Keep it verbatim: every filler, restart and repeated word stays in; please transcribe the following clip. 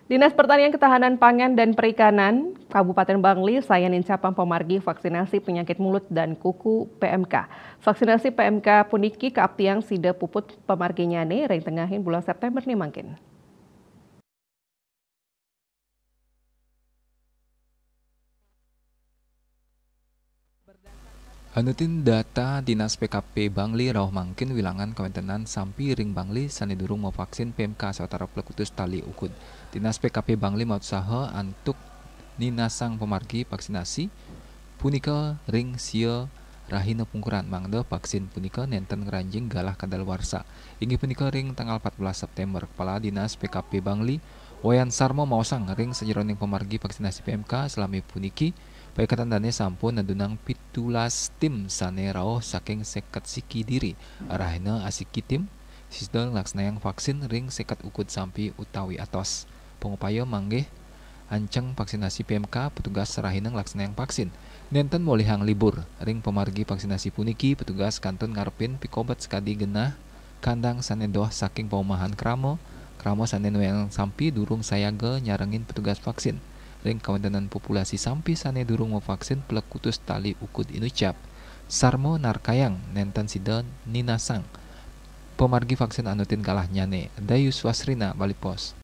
Dinas Pertanian, Ketahanan Pangan, dan Perikanan Kabupaten Bangli sayan nincapang pamargi vaksinasi penyakit mulut dan kuku P M K. Vaksinasi P M K puniki kaaptiang sida puput pamarginyane ring tengahin bulan September ni mangkin. Anutin data Dinas P K P Bangli rauh mangkin, wilangan kawentenan sampi ring Bangli sane durung mavaksin P M K sawatara plekutus tali ukud. Dinas P K P Bangli mautsaha antuk ninasang pamargi vaksinasi punika ring sia rahina pungkuran, mangda vaksin punika nenten ngranjing galah kadaluarsa, inggih punika ring tanggal empat belas September. Kepala Dinas P K P Bangli, Wayan Sarma, maosang ring sajeroning pamargi vaksinasi P M K salami puniki, paiketan dane sampun nedunang pitulas tim sane rauh saking seket siki diri. Rahina asiki tim, sida nglaksanayang vaksin ring seket ukud sampi utawi atos. Pangupaya manggih anceng vaksinasi P M K, petugas rahina nglaksanayang vaksin. Nenten molihang libur. Ring pamargi vaksinasi puniki, petugas kantun ngarepin pikobet sakadi genah kandang sane doh saking paumahan krama, krama sane nuengang sampi durung sayaga nyarengin petugas vaksin. Ring kawentenan populasi sampi sane durung mavaksin plekutus tali ukud inucap, Sarma narkayang nenten sida ninasang pamargi vaksin anutin galahnyane. Dayus Wasrina, Bali Post.